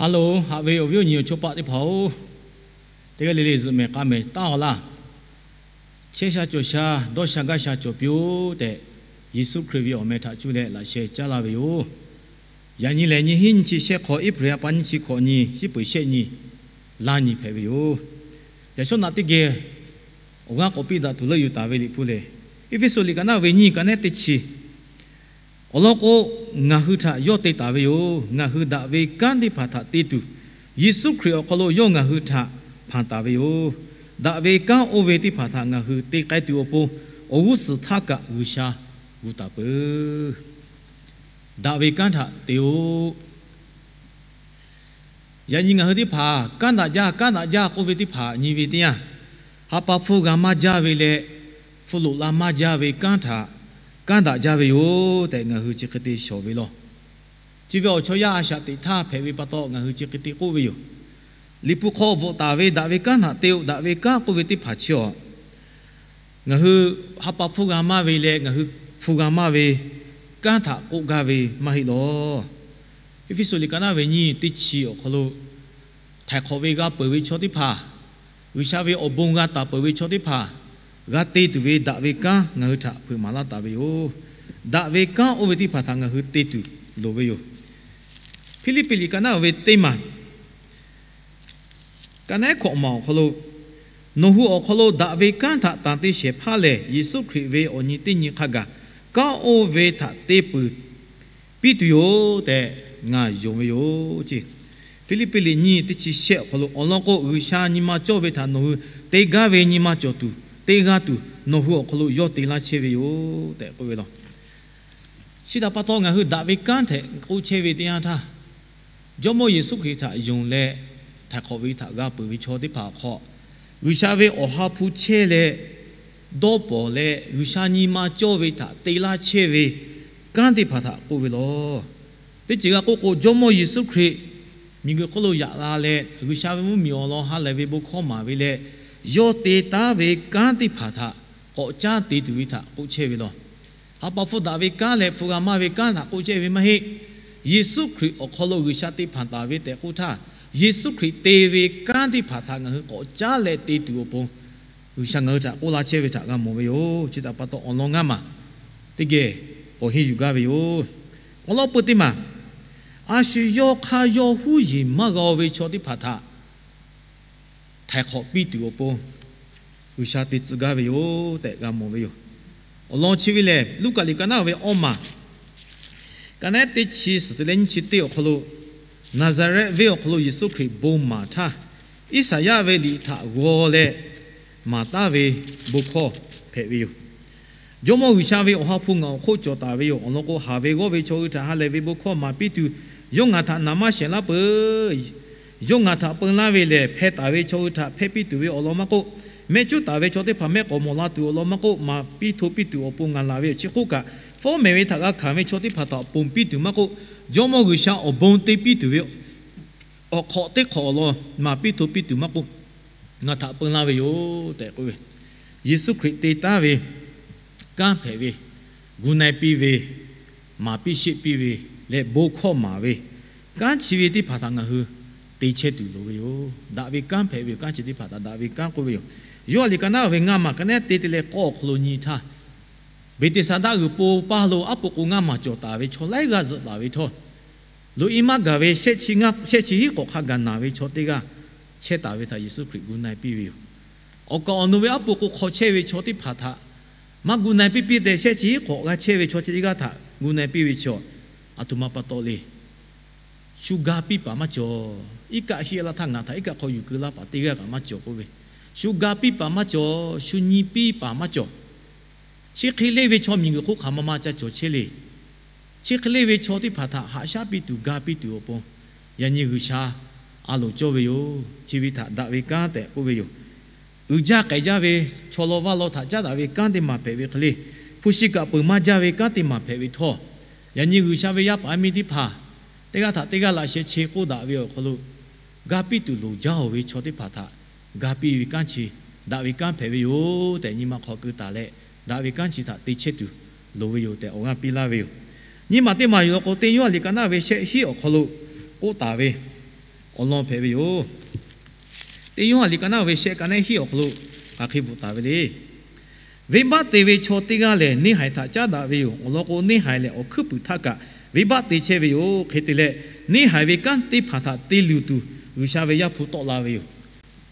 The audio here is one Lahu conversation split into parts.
Hello, haꞈ ve awˬ viˉ awˬ nyi awˬ chawˇ paˆ teˇ hpaˍ-oˬ, teˇ g'aˇ le le zuhꞈ mehˍ k'a mehˍ taˉ-aw laˇ. Chehˇ sha cawˬ sha, dawˇ sha gaˇ sha cawˬ piˇ-oˆ tehꞈ, Yeˍsuˆ Hkriꞈ ve awˬ meh htaꞈ cuˇ leh laꞈ sheh caˉ laˇ ve yoˬ. Yaꞈ nyi lehˬ, nyiˇ hinˉ nyiˇ chi shehˆ hk'aw, April ha pa nyiˇ chi hkawꞈ nyi, shiˉ peuˍ shehˆ nyi, laˇ nyi hpehꞈ ve yoˬ. Yaꞈ shawˉ naꞈ teˇ geh awˬ g'aˇ k'awꞈ piˇ daꞈ tuˬ leuˆ yuˬ taˍ ve Liꞈ hpu lehˬ, Eˇfeˇsuꞈ liꞈ ka naˉ ve nyiˇ ka nehˉ teˇ chi awˬ lawn k'o, ngaˬ hui htaꞈ yawˇ te taˍ ve yoˬ. Ngaˬ hui daꞈ ve kanˉ teˇ hpaˍ htaꞈ te tuˬ, Yeˍsuˆ Hkriꞈ awˬ hk'aw lo yawˇ ngaˬ hui htaꞈ hpanˍ taˍ ve yoˬ. Daꞈ ve kanˉ oˇ ve teˇ hpaˍ htaꞈ ngaˬ hui te k'ai tuˬ awˬ pon, awˬ g'uˇ suhˍ htaˇ kaꞈ G'uiˬsha gu taˍ peuˬ. Daꞈ ve kanˉ htaꞈ te-o. Yaꞈ nyi ngaˬ hui teˇ hpaˍ kanˉ daꞈ jaˇ, kanˉ daꞈ jaˇ k'oˆ ve teˇ hpaˍ nyi ve teˇ yanˇ, ha pa hpfuhˇ g'a maˇ jaˇ ve leh, hpfuh loꞈ la maˇ jaˇ ve kanˉ htaꞈ kanˉ daꞈ jaˇ ve yoˬ tehꞈ ngaˬ hui chi hk'e te shawˍ ve law. Chi ve awˬ chaw yaˇ a shaꞈ teꞈ htaˇ hpehꞈ ve pa taw, ngaˬ hui chi hk'e te k'oˆ ve yoˬ. Liꞈ hpu hk'aw bvuhꞈ taˍ ve daꞈ ve kanˉ htaꞈ te-o, daꞈ ve kanˉ k'oˆ ve teˇ hpaˍ chi-awˬ, ngaˬ hui ha pa hpfuhˇ g'a maˇ ve leh ngaˬ hui hpfuh g'a maˇ ve kanˉ htaꞈ k'oˆ gaˇ ve maˇ heˆ law. Eˇfeˇsuꞈ liꞈ ka naˉ ve nyiˇ teˇ chi awˬ hk'aw lo, htaiˍ hk'awꞈ ve g'a peuˬ ve chaw teˇ hpaˍ, G'uiˬsha ve awˬ bon g'a taˍ peuˬ ve chaw teˇ hpaˍ, g'a te tuˬ ve daꞈ ve kanˉ ngaˬ hui htaꞈ hpeuꞈ maˍ laˇ taˍ ve yoˬ. Daꞈ ve kanˉ oˇ ve teˇ hpaˍ htaꞈ ngaˬ hui te tuˬ loˍ ve yoˬ. Hpiˇliˇpiˆ liꞈ ka naˉ ve teˇ maˬ, ka naˉ hkawꞈ maˬ awˬ hk'aw lo, nawˬ hui awˬ hk'aw lo daꞈ ve kanˉ htaꞈ tanˬ te shehˍ hpaˇ lehˬ, Yeˍsuˆ Hkriꞈ ve awˬ nyi teˇ nyi hk'a gaˬ kanˉ oˇ ve htaꞈ te peuˬ piˇ tuˬ yoˬ tehꞈ ngaˬ yonˍ ve yoˬ ce. Hpiˇliˇpiˆ liꞈ nyiˇ teˇ chi shehˆ awˬ hk'aw lo, awˬ lawn k'o, G'uiˬsha nyi ma cawˇ ve htaꞈ nawˬ hui te gaˇ ve nyi ma cawˬ tuˬ, te g'a tuˬ nawˬ hui awˬ hk'aw lo yawˇ te laˇ chehˇ ve yoˬ tehꞈ k'oˆ ve law. Chi htaꞈ pa taw, ngaˬ hui daꞈ ve kanˉ tehꞈ k'oˆ chehˇ ve teˇ yanˇ htaˇ, Jawˇmawˇ Yeˍsuˆ Hkriꞈ htaꞈ yonˍ leh, htaiˍ hk'awꞈ ve htaꞈ g'a peuˬ ve chaw teˇ hpaˍ awˬ hk'aw, G'uiˬsha ve awˬ ha hpu chehˇ leh, dawˇ pawˍ leh G'uiˬsha nyi ma cawˇ ve htaꞈ te laˇ chehˇ ve kanˉ teˇ hpaˍ htaꞈ k'oˆ ve law. Teˇ ceuˬ g'a k'oˆ k'o, Jawˇmawˇ Yeˍsuˆ Hkriꞈ miˬguiˬ hk'oˆ lo yaꞈ la leh, G'uiˬsha ve mvuhˇmiˬ awˬ lawn ha lehˬ ve bon hkawˇ maˍ ve leh, yawˇ te taˉ ve kanˉ teˇ hpaˍ htaꞈ k'awꞈ caˉ te tuˬ ve htaꞈ k'oˆ chehˇ ve law. Ha pa hpfuhˇ daꞈ ve kanˉ leh hpfuh g'a maˇ ve kanˉ htaꞈ k'oˆ chehˇ ve maˇ heˆ. Yeˍsuˆ Hkriꞈ awˬ hk'aw lo G'uiˬsha te hpanˍ taˍ ve tehꞈ k'oˆ htaˇ, Yeˍsuˆ Hkriꞈ te ve kanˉ teˇ hpaˍ htaꞈ ngaˬ hui k'awꞈ caˉ leh te tuˬ awˬ pon, G'uiˬsha ngaˬ hui htaꞈ k'oˆ laˇ chehˇ ve htaꞈ g'a mawˬ ve yoˬ. Chi htaꞈ pa taw, awˬ lawn ngaˇ maˬ teˇ geh k'awꞈ henˇ yuˬ gaˇ ve yoˬ. Awˬ lawn peu teˇ maˬ, a shu yawˇ hk'aˇ yawˇ huˉ yeˬ maˇ g'a-o ve chaw teˇ hpaˍ htaꞈ htaiˍ hk'awꞈ piˇ tuˬ awˬ pon, G'uiˬsha te tcuh gaˇ ve yoˬ tehꞈ g'a mawˬ ve yoˬ. Awˬ lawn chi ve lehˬ, Luˉkaꞈ liꞈ ka naˉ ve awˇ maˬ, ka naˉ teˇ chi suhˍ te leh nyiˇ chi teˇ awˬ hk'aw lo, Naˍzaˍrehˆ venˇ awˬ hk'aw lo Yeˍsuˆ Hkriꞈ bon maˍ htaˇ, Iˉsaˍyaˆ ve liꞈ htaꞈ g'aw leh maˍ taˉ ve bon hkawˇ hpehꞈ ve yoˬ. Jawˇmawˇ G'uiˬsha ve awˬ ha hpu ngaˬ awˬ hk'oˆ cawˬ taˍ ve yoˬ. Awˬ lawn k'o, haˍ ve g'awˇ ve chaw hui htaꞈ ha lehˬ ve bon hkawˇ maˍ piˇ tuˬ, yawˇ ngaˬ htaꞈ naˍ maˇ shehˍ laˇ peuˬ. Yawˇ ngaˬ htaꞈ peu laˇ ve lehˬ, hpeh taˍ ve chaw hui htaꞈ hpehˇ piˇ tuˬ ve awˬ lawn maˇ k'oˆ, mehˆ cuˉ taˍ ve chaw teˇ hpaˍ mehˆ k'awꞈ mawˬ la tuˬ awˬ lawn maˇ k'oˆ, maˍ piˇ hto piˇ tuˬ awˬ pon ngaˬ laˬ ve yoˬ. Chi hk'oˆ kaꞈ, fawˉ mehˍ ve htaꞈ g'a hkanˍ ve chaw teˇ hpaˍ htaꞈ ponˬ piˇ tuˬ maˇ k'oˆ, Jawˇmawˇ G'uiˬsha awˬ bon te piˇ tuˬ ve awˬ hk'awꞈ teˇ hk'awꞈ awˬ lawn maˍ piˇ hto piˇ tuˬ maˇ k'oˆ, ngaˬ htaꞈ peu laˇ ve yoˬ tehꞈ k'oˆ ve, Yeˍsuˆ Hkriꞈ te taˉ ve kanˉ hpehꞈ ve, gu na-e piˇ ve, maˍ piˇ sheˆ piˇ ve leh bon hkawˇ maˍ ve kanˉ chi ve teˇ hpaˍ htaꞈ ngaˬ hui te chehˇ tuˬ loˍ ve yoˬ. Daꞈ ve kanˉ hpehꞈ ve yoˬ. Kanˉ chi teˇ hpaˍ htaꞈ daꞈ ve kanˉ k'oˆ ve yoˬ. Yoˇhanˬ liꞈ ka naˉ ve ngaˇ maˬ ka naˉ te te leh k'awˇ awˬ hk'aw lo nyi htaˇ, Beˍteˍsaˍdaˆ g'uiˬ po paˇ lo aˉ po k'o ngaˇ maˬ cawˬ taˍ ve chaw laiˉ g'aˇ zuhꞈ taˍ ve htawˇ, loꞈ-e maˇ gaˬ ve shehˆ chi ngaˇ, shehˆ chi hiˉ hk'awꞈ hk'a gaˬ naˬ ve chaw teˇ g'aˇ chehˇ taˍ ve htaꞈ Yeˍsuˆ Hkriꞈ gu na-e piˇ ve yoˬ. Awˬ kaˍ awˬ nu ve aˉ po k'o hk'aw chehˇ ve chaw teˇ hpaˍ htaꞈ maˇ gu na-e piˇ piˇ tehꞈ, shehˆ chi hiˉ hk'awꞈ g'a chehˇ ve chaw chi teˇ g'aˇ htaꞈ gu na-e piˇ ve chaw, aˬ htoꞈ ma pa taw le. Shu ga piˇ paˍ maˇ cawˬ. Iˉ kaˆ heˆ laˇ htaˇ ngaˬ htaꞈ iˉ kaˆ hk'aw yuˬ keu laˇ paˍ teˇ g'aˇ kaꞈ maˇ cawˬ k'oˆ ve, shu ga piˇ paˍ maˇ cawˬ, shu nyi piˇ paˍ maˇ cawˬ. Chi hk'e leˇ ve chaw miˬguiˬ hk'oˆ hk'aˬ ma ma ca cawˬ chehˇ le. Chi hk'e leˇ ve chaw teˇ hpaˍ htaꞈ haꞈ shaˉ piˇ tuˬ, ga piˇ tuˬ awˬ pon, yaꞈ nyi G'uiˬsha a loˍ cawˇ ve yoˬ. Chi ve htaꞈ daꞈ ve kanˉ tehꞈ k'oˆ ve yoˬ. Uiˍ jaˇ k'ai jaˇ ve chaw law vaˇ law htaꞈ caˉ daꞈ ve kanˉ teˇ maˬ hpehꞈ ve hk'e le, hpu shi kaꞈ peuˬ maˇ jaˇ ve kanˉ teˇ maˬ hpehꞈ ve htawˇ, yaꞈ nyi G'uiˬsha ve yaˇ paˍ yaˇ miˇ teˇ hpaˍ teˇ g'aˇ htaꞈ teˇ g'aˇ laꞈ sheh che k'oˆ daꞈ ve awˬ hk'aw lo, ga piˇ tuˬ loˍ jaˇ-oˬ ve chaw teˇ hpaˍ htaꞈ ga piˇ ve kanˉ chi, daꞈ ve kanˉ hpehꞈ ve yoˬ tehꞈ nyi ma hk'aw keu taˍ leh, daꞈ ve kanˉ chi htaꞈ te chehˇ tuˬ loˍ ve yoˬ tehꞈ awˬ g'aˇ piˇ laˇ ve yoˬ. Nyi maˬ teˇ maˬ yoˬ law k'o, teˇ Yoˇhanˬ liꞈ ka naˉ ve shehˆ hiˉ awˬ hk'aw lo k'oˆ taˍ ve, awˬ lawn hpehꞈ ve yoˬ. Teˇ Yoˇhanˬ liꞈ ka naˉ ve shehˆ, ka naˉ hiˆ awˬ hk'aw lo hk'aˬ hk'e bvuhꞈ taˍ ve le. Venˇbaˆ te ve chaw teˇ g'aˇ lehˬ, neˇhaiˬ htaꞈ caˉ daꞈ ve yoˬ. Awˬ lawn k'o, neˇhaiˬ lehˬ awˬ hkuiˉ puiˍ htaˇ kaꞈ venˇbaˆ te chehˇ ve yoˬ. Hk'e te leh, neˇhaiˬ ve kanˉ teˇ hpaˍ htaꞈ te luˬ tuˬ G'uiˬsha ve Yaˇ hpu tawˆ la ve yoˬ.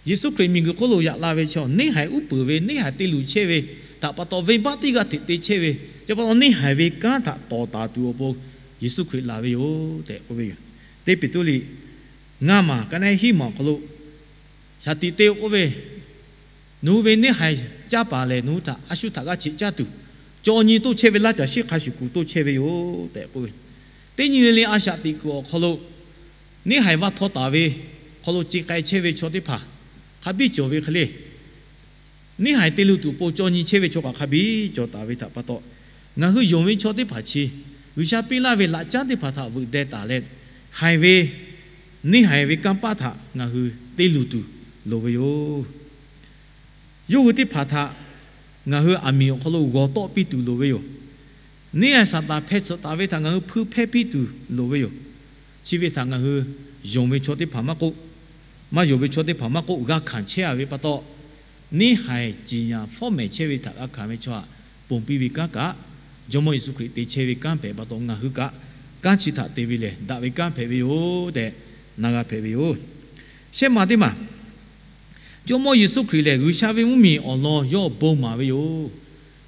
Yeˍsuˆ Hkriꞈ miˬguiˬ hk'oˆ lo yaꞈ la ve chaw, neˇhaiˬ uˉ peunˍ ve, neˇhaiˬ te luˬ chehˇ ve htaꞈ pa taw, venˇbaˆ teˇ g'aˇ hteꞈ te chehˇ ve, chi pa taw neˇhaiˬ ve kanˉ htaꞈ tawˍ taˍ tuˬ awˬ pon Yeˍsuˆ Hkriꞈ laˬ ve yoˬ tehꞈ k'oˆ ve yoˬ. Teˇ Peˍtruˆ liꞈ ngaˇ maˬ, ka naˉ hiˆ maˬ awˬ hk'aw lo, shaˍ tiꞈ te k'oˆ ve, nawˬ hui ve neˇhaiˬ caˇ paˍ lehˬ, nawˬ hui htaꞈ a shu htaꞈ g'a cheꞈ caˇ tuˬ, caw nyi toˇ chehˇ ve laˇ caˬ shiˉ hk'a shuˍ kuˬ toˇ chehˇ ve yoˬ tehꞈ k'oˆ ve. Teˇ nyi le le a shaꞈ teꞈ kuiˬ awˬ hk'aw lo, neˇhaiˬ va htaw taˍ ve hk'aw lo ce k'ai chehˇ ve chaw teˇ hpaˍ hk'a biˇ cawˬ ve hk'e le, neˇhaiˬ te luˬ tuˬ awˬ pon caw nyi chehˇ ve chaw kaꞈ hk'a biˇ cawˬ taˍ ve htaꞈ pa taw, ngaˬ hui yonˍ ve chaw teˇ hpaˍ chi G'uiˬsha piˇ laˇ ve laꞈ caˉ teˇ hpaˍ htaꞈ veuꞈ deh taˍ leh, haiˬ ve neˇhaiˬ ve kanˇ paˆ htaꞈ ngaˬ hui te luˬ tuˬ loˍ ve yoˬ. Yawˇ hui teˇ hpaˍ htaꞈ ngaˬ hui aˬ miˍ awˬ hk'aw lo g'awˬ tawˆ piˇ tuˬ loˍ ve yoˬ. Neˇhaiˬ Saˍtanˍ hpeh tsuhꞈ taˍ ve htaꞈ ngaˬ hui hpui hpehˇ piˇ tuˬ loˍ ve yoˬ. Chi ve htaꞈ ngaˬ hui yonˍ ve chaw teˇ hpaˍ maˇ k'oˆ, maˇ yonˍ ve chaw teˇ hpaˍ maˇ k'oˆ, g'a hkanˍ chehˇ a ve pa taw, neˇhaiˬ ciˍ yanˍ fawˉ mehˍ chehˇ ve htaꞈ g'a hkanˍ ve chaw htaꞈ ponˬ piˇ ve kanˉ kaꞈ, Jawˇmawˇ Yeˍsuˆ Hkriꞈ te chehˇ ve kanˉ hpehꞈ pa taw, ngaˬ hui kaꞈ kanˉ chi htaꞈ te ve lehˬ, daꞈ ve kanˉ hpehꞈ ve yoˬ tehꞈ na g'a hpehꞈ ve yoˬ. Shehˆ maˬ teˇ maˬ, Jawˇmawˇ Yeˍsuˆ Hkriꞈ lehˬ, G'uiˬsha ve mvuhˇmiˬ awˬ lawn yawˇ bon maˍ ve yoˬ.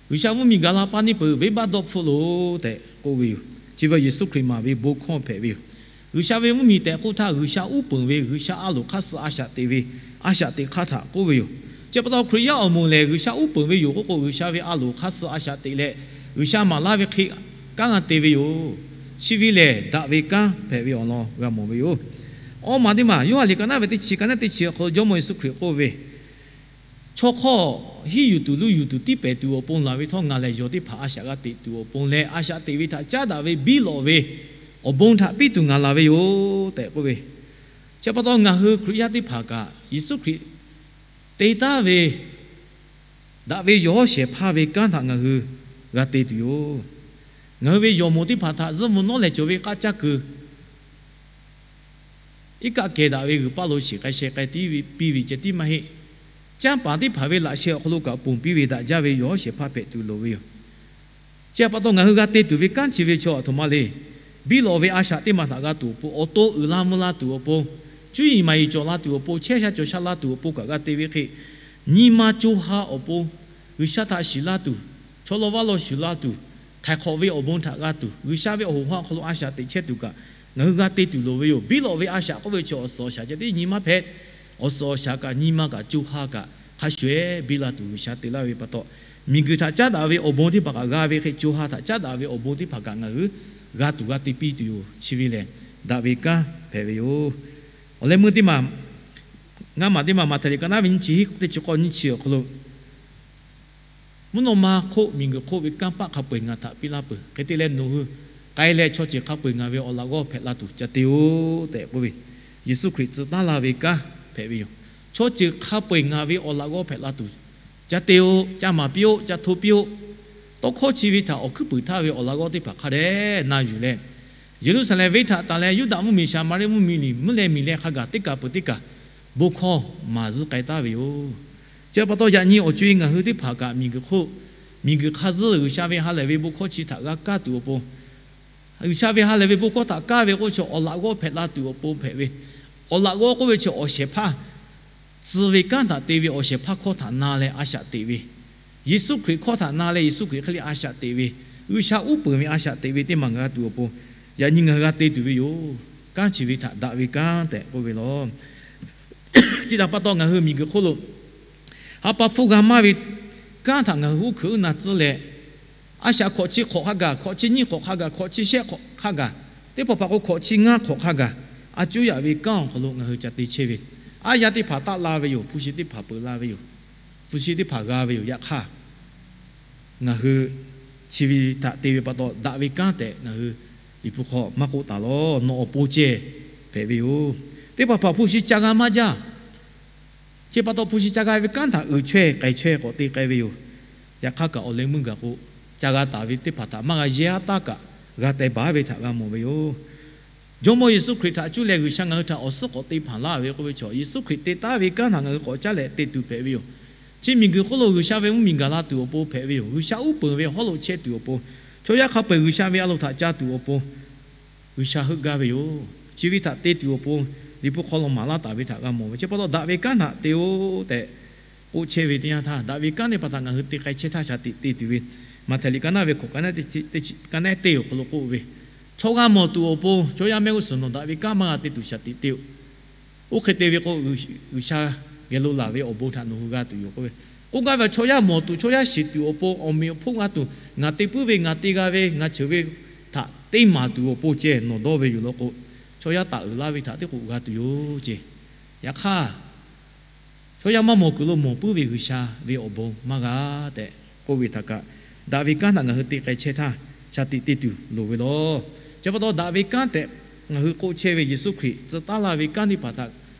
G'uiˬsha mvuhˇmiˬ gaˬ la pa neˇ peuˬ, venˇbaˆ dawˇ hpfuhˆ loˬ tehꞈ k'oˆ ve yoˬ. Chi ve Yeˍsuˆ Hkriꞈ maˍ ve bon hkawˇ hpehꞈ ve yoˬ. G'uiˬsha ve mvuhˇmiˬ tehꞈ k'oˆ htaˇ, G'uiˬsha uˉ peunˍ ve, G'uiˬsha a loˍ hk'aˇ suh a shaꞈ teꞈ ve, a shaꞈ teꞈ hk'aˇ htaꞈ k'oˆ ve yoˬ. Chi pa taw Hkriꞈ yaˇ awˬ moˍ lehˬ, G'uiˬsha uˉ peunˍ ve yoˬ k'oˆ k'o, G'uiˬsha ve a loˍ hk'aˇ suh a shaꞈ teꞈ leh, G'uiˬsha maˍ laˇ ve hk'e kanˉ g'a te ve yoˬ. Chi ve lehˬ, daꞈ ve kanˉ hpehꞈ ve awˬ lawn g'a mawˬ ve yoˬ. Awˇ maˬ teˇ maˬ, Yoˇhanˬ liꞈ ka naˉ ve teˇ chi, ka naˉ teˇ chi awˬ hk'aw lo Jawˇmawˇ Yeˍsuˆ Hkriꞈ k'oˆ ve, Chaw hk'aw hiˉ yuˬ tuˬ luˇ yuˬ tuˬ tiˉ pehˍ tuˬ awˬ pon laˬ ve htawˇ, ngaˬ lehˬ yawˬ teˇ hpaˍ a shaꞈ g'a teꞈ tuˬ awˬ pon leh, a shaꞈ teꞈ ve htaꞈ caˉ daꞈ ve biˇ lawꞈ ve awˬ bon htaꞈ piˇ tuˬ ngaˬ laˬ ve yoˬ tehꞈ k'oˆ ve. Chi pa taw ngaˬ hui Hkriꞈ yaˇ teˇ hpaˍ kaꞈ Yeˍsuˆ Hkriꞈ te taˍ ve daꞈ ve yawˬ hawˉ shehˍ hpaˇ ve kanˉ htaꞈ ngaˬ hui g'a te tuˬ yoˬ. Ngaˬ hui ve yawˬ moˍ teˇ hpaˍ htaꞈ zuhˆ mvuh nawˉ leh cawˬ ve k'aˆ caˇ kuiˬ iˉ kaˆ kehˬ daꞈ ve g'uiˬ paˇ lo shiˍ k'ai sheh k'ai tiˉ ve piˇ ve ceh tiˉ maˇ heˆ. Canˇ paˍ teˇ hpaˍ ve laꞈ sheh awˬ hk'aw lo kaꞈ ponˬ piˇ ve daꞈ jaˇ ve yawˬ hawˉ shehˍ hpaˇ hpehꞈ tuˬ loˍ ve yoˬ. Chi pa taw ngaˬ hui g'a te tuˬ ve kanˉ chi ve chaw aˬ htoꞈ ma le. Biˇ lawꞈ ve a shaꞈ teˇ maˬ htaꞈ g'a tuˬ awˬ pon, awˬ to uiˍ la mvuh la tuˬ awˬ pon, cuˇ yiˍ maˍ yiˍ cawˬ la tuˬ awˬ pon, chehˇ sha cawˬ sha la tuˬ awˬ pon kaꞈ g'a te ve hk'e, nyi ma co ha awˬ pon, G'uiˬsha htaꞈ shiˍ la tuˬ, chaw law vaˇ law shuˍ la tuˬ, htaiˍ hk'awꞈ ve awˬ bon htaꞈ g'a tuˬ, G'uiˬsha ve awˬ hoꞈ ha awˬ hk'aw lo a shaꞈ teꞈ chehˇ tuˬ kaꞈ ngaˬ hui g'a te tuˬ loˍ ve yoˬ. Biˇ lawꞈ ve a shaꞈ k'oˆ ve chi awˬ suhˍ awˬ shaˍ ceh tiˉ nyi ma hpehꞈ. Awˬ suhˍ awˬ shaˍ kaꞈ nyi ma kaꞈ co ha kaꞈ hk'a shuˍ ehˉ biˇ la tuˬ G'uiˬsha te laˇ ve pa taw, miˬguiˬ htaꞈ caˉ daꞈ ve awˬ bon teˇ hpaˍ kaꞈ g'a ve hk'e, co ha htaꞈ caˉ daꞈ ve awˬ bon teˇ hpaˍ kaꞈ ngaˬ hui g'a tuˬ g'a te piˇ tuˬ yoˬ. Chi ve lehˬ, daꞈ ve kanˉ hpehꞈ ve yoˬ. Awˬ leh meuˇ teˇ maˬ, ngaˇ maˬ teˇ maˬ, Maꞈhtehˍ liꞈ ka naˉ ve nyiˇ chi hiˉ teˇ chi k'awˇ nyiˇ chi awˬ hk'aw lo, mvuhˇ naw ma hk'oˆ miˬguiˬ hk'oˆ ve kanˇ paˆ hk'a peu-eˬ ngaˬ htaꞈ piˇ laˇ peuˬ. Hk'e te leh nawˬ hui k'ai leh chaw ceuˬ hk'a peu-eˬ ngaˬ ve awˬ laꞈ g'awˇ hpehꞈ la tuˬ ca te-oˬ tehꞈ k'oˆ ve, Yeˍsuˆ Hkriꞈ tcuh taˉ la ve kanˉ hpehꞈ ve yoˬ. Chaw ceuˬ hk'a peu-eˬ ngaˬ ve awˬ laꞈ g'awˇ hpehꞈ la tuˬ ca te-oˬ, ca maˍ piˇ-oˆ, ca hto piˇ-oˆ. Tawˇ hkawˇ chi ve htaꞈ awˬ hkuiˉ puiˍ htaˇ ve awˬ laꞈ g'awˇ teˇ hpaˍ hk'a dehꞈ na yuˬ leh, Yeˍruˆsaˍlehnˍ venˇ htaꞈ tanˬ leh Yuˇdaꞈ mvuhˇmiˬ, Saˍmaˍriˆ mvuhˇmiˬ liꞈ mvuhˇ leh miˬ leh hk'a gaˬ teˇ kaˬ peuˬ teˇ kaˬ bon hkawˇ maˍ zuhˆ k'ai taˍ ve yoˬ. Chi pa taw yaꞈ nyi awˬ co-e ngaˬ hui teˇ hpaˍ kaꞈ miˬguiˬ hk'oˆ, miˬguiˬ hk'a zuhˇ G'uiˬsha ve ha lehˬ ve bon hkawˇ chi htaꞈ g'a kaˇ tuˬ awˬ pon, G'uiˬsha ve ha lehˬ ve bon hkawˇ htaꞈ kaˇ ve k'oˆ chi awˬ laꞈ g'awˇ hpehꞈ la tuˬ awˬ pon hpehꞈ ve, awˬ laꞈ g'awˇ k'oˆ ve chi awˬ shehˍ hpaˇ tcuh ve kanˉ htaꞈ te ve awˬ shehˍ hpaˇ hkawˇ htaꞈ na leh a shaꞈ teꞈ ve, Yeˍsuˆ Hkriꞈ hkawˇ htaꞈ na leh Yeˍsuˆ Hkriꞈ hk'e le a shaꞈ teꞈ ve, G'uiˬsha uˉ peunˍ ve a shaꞈ teꞈ ve teˇ maˬ g'a tuˬ awˬ pon, yaꞈ nyi ngaˬ hui g'a te tuˬ ve yoˬ. Kanˉ chi ve htaꞈ daꞈ ve kanˉ tehꞈ k'oˆ ve law. Chi htaꞈ pa taw ngaˬ hui miˬguiˬ hk'oˆ lo ha pa hpfuhˇ g'a maˇ ve kanˉ htaꞈ ngaˬ hui uˉ hkuiꞈ uˉ na tcuhˉ leh, a shaꞈ hkawꞈ chi hk'awꞈ hk'a gaˬ, hkawꞈ chi nyiˇ hk'awꞈ hk'a gaˬ, hkawꞈ chi shehˆ hk'awꞈ hk'a gaˬ, teˇ hpaˍ hpaˍ k'o hkawꞈ chi ngaˇ hk'awꞈ hk'a gaˬ, a cuˉ yaꞈ ve kanˉ awˬ hk'aw lo ngaˬ hui ca te chehˇ ve, aˉ yaˇ teˇ hpaˍ taˆ la ve yoˬ. Hpu shi teˇ hpaˍ peuˬ la ve yoˬ. Hpu shi teˇ hpaˍ g'a ve yoˬ. Yaꞈ hk'aˇ, ngaˬ hui chi ve htaꞈ te ve pa taw daꞈ ve kanˉ tehꞈ ngaˬ hui Liꞈ hpu hk'aw maˇ k'oˆ taˍ lawˬ. Nawˬ awˬ pon ceh hpehꞈ ve yoˬ. Teˇ hpaˍ hpaˍ hpu shi ca g'a maˇ jaˇ. Chi pa taw hpu shi ca g'a ve kanˉ htaꞈ uiˍ chaweh k'ai chaweh k'awꞈ te k'ai ve yoˬ. Yaꞈ hk'aˇ kaꞈ awˬ leh meuˇ gaˬ k'o, ca g'a taˍ ve teˇ hpaˍ htaꞈ maˇ g'a yehˇ aˉ taˉ kaꞈ g'a teh baˬ ve htaꞈ g'a mawˬ ve yoˬ. Jawˇmawˇ Yeˍsuˆ Hkriꞈ htaꞈ cuˇ leh G'uiˬsha ngaˬ hui htaꞈ awˬ suhˉ k'awꞈ te hpanˍ laˇ ve k'oˆ ve chaw, Yeˍsuˆ Hkriꞈ te taˉ ve kanˉ htaꞈ ngaˬ hui k'awꞈ caˉ leh te tuˬ hpehꞈ ve yoˬ. Chi miˬguiˬ hk'oˆ lo G'uiˬsha ve mvuhˇmiˬ gaˬ la tuˬ awˬ pon hpehꞈ ve yoˬ. G'uiˬsha uˉ peunˍ ve hawˉ lo chehˇ tuˬ awˬ pon, chaw yaˇ hk'a peu-eˬ G'uiˬsha ve a loˍ htaꞈ ca tuˬ awˬ pon G'uiˬsha heuˆ gaˇ ve yoˬ. Chi ve htaꞈ te tuˬ awˬ pon, Liꞈ hpu hk'aw lo maˍ laˇ taˍ ve htaꞈ g'a mawˬ ve. Chi pa taw daꞈ ve kanˉ htaꞈ te-o tehꞈ k'oˆ chehˇ ve teˇ yanˇ htaˇ, daꞈ ve kanˉ teˇ hpaˍ htaꞈ ngaˬ hui te k'ai chehˇ htaˇ shaˍ tiꞈ te tuˬ ve, Maꞈhtehˍ liꞈ ka naˉ ve hkawꞈ ka naˉ teˇ, ka naˉ teˇ awˬ hk'aw lo k'oˆ ve, chaw g'a mawˬ tuˬ awˬ pon, chaw yaˇ mehˆ g'uˇ suhˍ nawˬ daꞈ ve kanˉ maˇ g'a te tuˬ shaˍ tiꞈ te-o. Oˇ hk'e te ve k'o, G'uiˬsha geh lo laˬ ve awˬ bon htaꞈ nawˬ hui g'a tuˬ yoˬ k'oˆ ve. K'oˆ gaˇ ve, chaw yaˇ mawˬ tuˬ, chaw yaˇ shiˍ tuˬ awˬ pon, awˬ meꞈ awˬ hponˇ g'a tuˬ, ngaˬ te puiˉ ve, ngaˬ te g'a ve, ngaˬ cheuˬ ve htaꞈ teˇ maˍ tuˬ awˬ pon ceh nawˬ dawˇ ve yoˬ law k'o, chaw yaˇ taˍ uiˍ laˇ ve htaꞈ teˇ k'oꞈ g'a tuˬ yoˬ ceh. Yaꞈ hk'aˇ, chaw yaˇ maˇ mawˬ kuiˬ lo mawˬ puiˉ ve G'uiˬsha ve awˬ bon maˇ g'a tehꞈ k'oˆ ve htaꞈ kaꞈ, daꞈ ve kanˉ htaꞈ ngaˬ hui te k'ai chehˇ htaˇ shaˍ tiꞈ te tuˬ loˍ ve law. Chi pa taw daꞈ ve kanˉ tehꞈ ngaˬ hui k'oˆ chehˇ ve Yeˍsuˆ Hkriꞈ tcuh taˉ laˇ ve kanˉ teˇ hpaˍ htaꞈ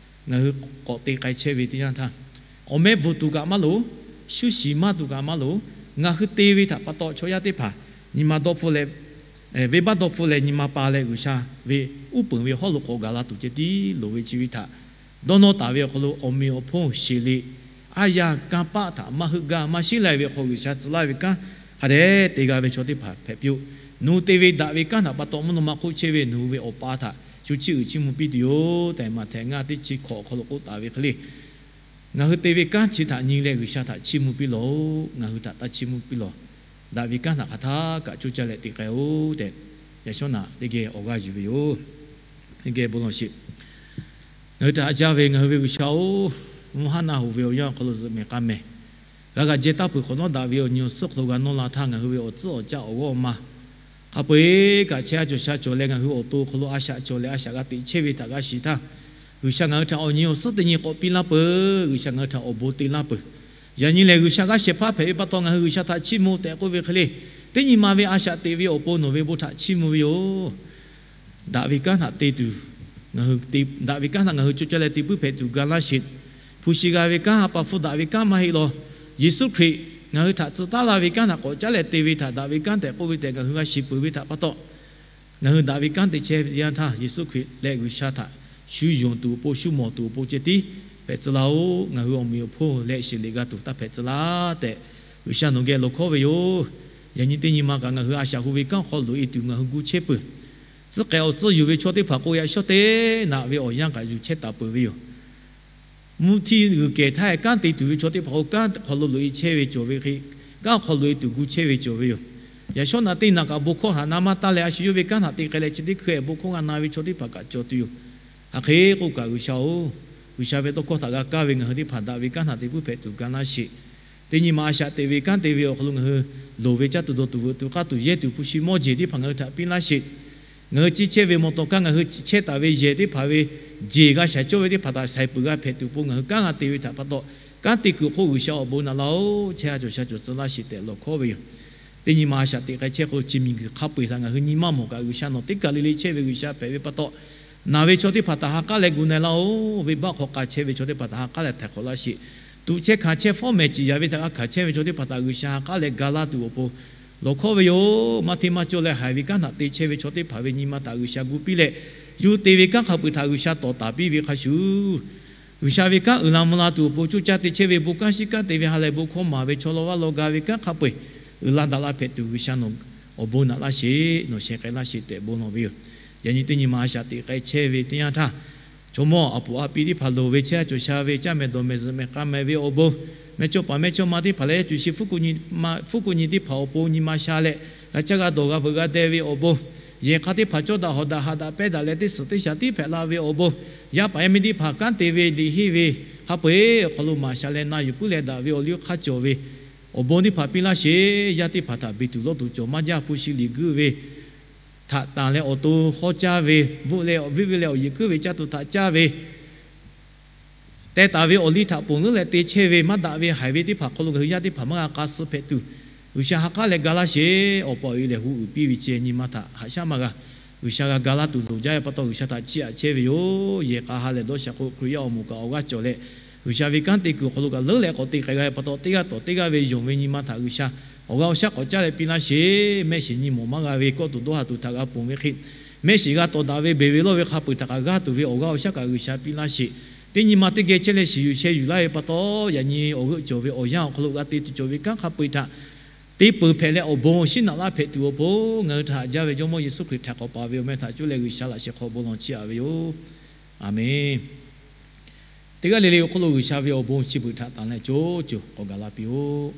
ngaˬ hui k'awꞈ te k'ai chehˇ ve teˇ yanˇ htaˇ, awˬ meh bvuhˬ tuˬ kaꞈ maˇ loˍ, shu shiˍ maˇ tuˬ kaꞈ maˇ loˍ, ngaˬ hui te ve htaꞈ pa taw chaw yaˇ teˇ hpaˍ nyi ma dawˇ hpfuhˆ leh, venˇbaˆ dawˇ hpfuhˆ leh nyi ma pa leh G'uiˬsha ve uˉ peunˍ ve hawˉ lo k'awꞈ gaˬ la tuˬ ceh tiˉ loˍ ve chi ve htaꞈ dawˇ nawˇ taˍ ve awˬ hk'aw lo awˬ meꞈ awˬ hponˇ sheˍ liꞈ aˉ yanˇ kanˇ paˆ htaꞈ maˇ heuˆ gaˇ maˇ shiˉ lai ve awˬ hk'aw G'uiˬsha tcuh laˇ ve kanˉ hk'a dehꞈ te g'a ve chaw teˇ hpaˍ hpehꞈ piˇ-oˆ. Nawˬ hui te ve daꞈ ve kanˉ htaꞈ pa taw mvuhˇ naw ma hk'oˆ chehˇ ve nawˬ hui ve Awˬ pa htaꞈ shu chiˇ uiˍ chiˇ mvuh piˇ tuˬ yoˬ tehꞈ, Maꞈhtehˍ ngaˇ teˇ chi hkawꞈ awˬ hk'aw lo k'oˆ taˍ ve hk'e le. Ngaˬ hui te ve kanˉ chi htaꞈ nyi leh G'uiˬsha htaꞈ chiˇ mvuh piˇ lawˬ-oˬ. Ngaˬ hui htaꞈ taˇ chiˇ mvuh piˇ lawˬ. Daꞈ ve kanˉ htaꞈ hk'aˬ htaˇ kaꞈ coˇ caˇ leh te k'ai-oˬ tehꞈ, yaꞈ shawˉ naꞈ teˇ geh awˬ g'aˇ yuˬ ve yoˬ. Teˇ geh bon lawˬ sheˍ. Ngaˬ hui htaꞈ haꞈ jaˇ ve ngaˬ hui ve G'uiˬsha-oˬ, mvuhˇ haˉ naˆ hoꞈ ve awˬ yanˇ awˬ hk'aw lo zuhꞈ mehˍ k'a mehˍ, g'a g'a jehˇ taˇ peuˬ hk'awꞈ nawˉ daꞈ ve awˬ nyi awˬ suhˉ hk'aw lo g'a nawˇ la htaˇ, ngaˬ hui ve awˬ tcuhˉ awˬ caˆ awˬ g'awˇ ma hk'a peu-eˬ kaꞈ chehˇ a cawˬ sha cawˬ leh, ngaˬ hui awˬ to hk'aw lo a shaꞈ cawˬ leh a shaꞈ g'a teꞈ chehˇ ve htaꞈ g'a shiˍ htaˇ, G'uiˬsha ngaˬ hui htaꞈ awˬ nyi awˬ suhˉ teˇ nyi k'awꞈ piˇ laˇ peuˬ. G'uiˬsha ngaˬ hui htaꞈ awˬ bon te laˇ peuˬ. Yaꞈ nyi lehˬ, G'uiˬsha g'aˇ shehˍ hpaˇ hpehꞈ ve pa taw ngaˬ hui G'uiˬsha htaꞈ chiˇ mvuh tehꞈ k'oˆ ve hk'e le, teˇ nyi ma ve a shaꞈ teꞈ ve awˬ pon nawˬ ve bon htaꞈ chiˇ mvuh ve yoˬ. Daꞈ ve kanˉ htaꞈ te tuˬ, daꞈ ve kanˉ htaꞈ ngaˬ hui coˇ caˇ leh te puiˉ hpehꞈ tuˬ ga laˇ sheˍ. Hpu shi g'a ve kanˉ ha pa hpfuhˇ daꞈ ve kanˉ maˇ heˆ law. Yeˍsuˆ Hkriꞈ ngaˬ hui htaꞈ tcuh taˉ laˇ ve kanˉ htaꞈ k'awꞈ caˉ leh te ve htaꞈ daꞈ ve kanˉ tehꞈ k'oˆ ve tehꞈ ngaˬ hui g'a shiˍ peuˬ ve htaꞈ pa taw, ngaˬ hui daꞈ ve kanˉ te chehˇ ve teˇ yanˇ htaˇ, Yeˍsuˆ Hkriꞈ leh G'uiˬsha htaꞈ shu yonˍ tuˬ awˬ pon, shu mawˬ tuˬ awˬ pon ceh tiˉ hpehꞈ tcuh laˇ-oˬ. Ngaˬ hui awˬ meꞈ awˬ hponˇ leh sheˍ liꞈ g'a tuˬ taˇ hpehꞈ tcuh laˇ tehꞈ, G'uiˬsha nawˬ geh lawˬ hkawˉ ve yoˬ. Yaꞈ nyi teˇ nyi ma kaꞈ ngaˬ hui a shaꞈ hu ve kanˉ hk'aw loꞈ-e tuˬ ngaˬ hui gu chehˇ peuˬ. Tcuh k'ehˍ awˬ tcuhˇ yuˬ ve chaw teˇ hpaˍ k'o, yaꞈ shawˉ teˇ naꞈ ve awˬ yanˇ kaꞈ yuˬ chehˇ taˍ peuˬ ve yoˬ. Mvuhˇ htiˇ g'uiˬ kehˬ htaˇ kanˉ te tuˬ ve chaw teˇ hpaˍ k'o, kanˉ hk'aw lo loꞈ-e chehˇ ve cawˬ ve hk'e, kanˉ hk'aw loꞈ-e tuˬ gu chehˇ ve cawˬ ve yoˬ. Yaꞈ shawˉ naꞈ teˇ naꞈ kaꞈ bon hkawˇ htaꞈ na maˇ taˇ leh, a shu yawˇ ve kanˉ htaꞈ te k'ai leh chi teˇ hkui-eh bon hkawˇ g'a na ve chaw teˇ hpaˍ kaꞈ cawˬ tuˬ yoˬ. Hk'aˬ hk'e k'oˆ kaꞈ, G'uiˬsha-oˬ, G'uiˬsha ve tawˇ hkawˇ htaꞈ g'a kaˇ ve ngaˬ hui teˇ hpaˍ daꞈ ve kanˉ htaꞈ te puiˉ hpehꞈ tuˬ ga laˇ sheˍ. Teˇ nyi ma a shaꞈ teꞈ ve kanˉ te ve awˬ hk'aw lo ngaˬ hui loˍ ve caˇ tuˬ dawˬ tuˬ veuꞈ tuˬ k'aˇ tuˬ yehˇ tuˬ hpu shi mawˇ jeˬ teˇ hpaˍ ngaˬ hui htaꞈ piˇ laˇ sheˍ. Ngaˬ hui ciˇ chehˇ ve mawˬ tawˬ kaˇ ngaˬ hui chehˇ taˍ ve yehˬ teˇ hpaˍ ve jeˬ g'a shaˍ cawˇ ve teˇ hpaˍ htaꞈ shaiˍ peuˬ g'a hpehꞈ tuˬ pon ngaˬ hui kanˉ g'a te ve htaꞈ pa taw, kanˉ te kuiˬ hk'oˆ G'uiˬsha awˬ bon naꞈ laˇ-oˬ. Chehˇ a cawˬ sha cawˬ tcuh laˇ sheˍ tehꞈ lawˬ hkawˉ ve yoˬ. Teˇ nyi ma a shaꞈ teꞈ k'ai chehˇ k'o, chi miˬguiˬ hk'a peu-eˬ htaꞈ ngaˬ hui nyi maˇ mawˬ kaꞈ, G'uiˬsha nawˬ teˇ kaˬ le le chehˇ ve G'uiˬsha hpehꞈ ve pa taw, naˬ ve chaw teˇ hpaˍ htaꞈ ha k'aˉ leh gu na-e laˇ-oˬ. Venˇbaˆ hk'aw k'a chehˇ ve chaw teˇ hpaˍ htaꞈ ha k'aˉ leh htaiˍ hk'awꞈ laˇ sheˍ. Tuꞈ chehˇ hkanˍ chehˇ fawˉ mehˍ ciˍ yaˍ ve htaꞈ g'a hkanˍ chehˇ ve chaw teˇ hpaˍ htaꞈ G'uiˬsha ha k'aˉ leh ga laˇ tuˬ awˬ pon lawˬ hkawˉ ve yoˬ. Maˇ hteˇ maˇ cawˇ leh haiˬ ve kanˉ htaꞈ te chehˇ ve chaw teˇ hpaˍ ve nyi ma htaꞈ G'uiˬsha gu piˇ leh, yawˇ hui te ve kanˉ hk'a peu-eˬ htaꞈ G'uiˬsha tawˍ taˍ piˇ ve hk'a shuˍ, G'uiˬsha ve kanˉ uiˍ la mvuh la tuˬ awˬ pon coˇ caˇ te chehˇ ve bon kanˉ shiˉ kanˉ te ve ha lehˬ bon hkawˇ maˍ ve chaw law vaˇ law ga ve kanˉ hk'a peu-eˬ uiˍ la daꞈ la hpehꞈ tuˬ G'uiˬsha nawˬ awˬ bon naꞈ laˇ sheˍ, nawˬ sheh k'ai laˇ sheˍ tehꞈ bon lawˬ ve yoˬ. Yaꞈ nyi teˇ nyi ma a shaꞈ teꞈ k'ai chehˇ ve teˇ yanˇ htaˇ, chaw mawˇ a puˍ a pi teˇ hpaˍ loˍ ve chehˇ a cawˬ sha ve caˇ mehˍ dawˬ mehˍ zuhꞈ mehˍ k'a mehˍ ve awˬ bon, mehˇchawˇ paˍ mehˇchawˇma teˇ hpaˍ leh yaˇ cuˬ shi hpu kuˬ nyi teˇ hpaˍ awˬ pon nyi ma sha leh, g'a caˇ g'a dawˬ g'a veuꞈ g'a deh ve awˬ bon, yehˬ hk'aˇ teˇ hpaˍ cawˇ daꞈ hawˍ daꞈ haꞈ daꞈ pehˇ daꞈ leh teˇ suhˍ teˇ shaˍ tiˉ hpehꞈ la ve awˬ bon, yaˇ paˍ yaˇ miˇ teˇ hpaˍ kanˉ te ve liꞈ henˇ ve hk'a peu-eˬ awˬ hk'aw lo maˍ sha leh na yuˬ puiˉ leh daꞈ ve awˬ liˇ hk'aˇ cawˬ ve awˬ bon teˇ hpaˍ piˇ laˇ sheˍ. Yaˇ teˇ hpaˍ htaꞈ beˬ tuˬ lawˇ tuˬ cawˬ maˇ jaˇ, hpu shi liꞈ guiˇ ve htaꞈ tanˬ leh awˬ to hawˉ caˇ ve, bvuhˆ leh viˆ ve leh awˬ yeˬ kuiˉ ve caˇ tuˬ htaꞈ caˇ ve, teh taˍ ve awˬ liˇ htaꞈ ponˬ leuˉ leh te chehˇ ve maˇ daꞈ ve haiˬ ve teˇ hpaˍ hk'aw lo ngaˬ hui yaˇ teˇ hpaˍ maˇ g'a k'a suh hpehꞈ tuˬ, G'uiˬsha ha k'aˉ leh ga laˇ sheˍ. Awˬ pa awˬ e lehˬ hu uiˍ piˇ ve ceh nyi ma htaꞈ haꞈ shaˉ maˇ g'a. G'uiˬsha g'a ga laˇ tuˬ loˍ jaˇ ve pa taw, G'uiˬsha htaꞈ chiˇ aꞈ chehˇ ve yoˬ. Yehˬ k'a ha lehˬ dawˇ sha k'o, Hkriꞈ yaˇ awˬ moˍ kaꞈ awˬ g'aˇ cawˬ leh, G'uiˬsha ve kanˉ te kuiˬ awˬ hk'aw lo kaꞈ leuˉ leh k'awꞈ te k'ai g'a ve pa taw, teˇ g'aˇ tawˍ teˇ g'aˇ ve yonˍ ve nyi ma htaꞈ G'uiˬsha awˬ g'aˇ awˬ shaˉ k'awꞈ caˇ leh piˇ laˇ sheˍ. Mehˆ shiˍ nyi mawˬ maˇ g'a ve kawˆ tuˬ dawˇ ha tuˬ htaꞈ g'a ponˬ ve hk'e, mehˆ shiˍ g'a tawˍ daꞈ ve beˬ ve lawˇ ve hk'a peu-eˬ htaꞈ kaꞈ g'aˇ tuˬ ve awˬ g'aˇ awˬ shaˉ kaꞈ G'uiˬsha piˇ laˇ sheˍ. Teˇ nyi ma teˇ geh chehˇ leh shiˍ yuˬ sheh yuˬ laˇ ve pa taw, yaꞈ nyi awˬ g'euˆ cawˬ ve awˬ yanˇ awˬ hk'aw lo g'a te tuˬ cawˬ ve kanˉ hk'a peu-eˬ htaꞈ te peuˬ hpehꞈ leh awˬ bon awˬ shinˉ naꞈ laˇ hpehꞈ tuˬ awˬ pon, ngaˬ hui htaꞈ haꞈ jaˇ ve Jawˇmawˇ Yeˍsuˆ Hkriꞈ htaꞈ k'awꞈ paˍ ve awˬ meh htaꞈ cuˇ leh G'uiˬsha laꞈ sheh hk'aw bon lawˬ chiˇ aꞈ ve yoˬ. Aˬmenˍ. Teˇ g'aˇ le le awˬ hk'aw lo G'uiˬsha ve awˬ bon chi beuꞈ htaꞈ tanˬ leh co co k'awꞈ gaˬ la piˇ-oˆ.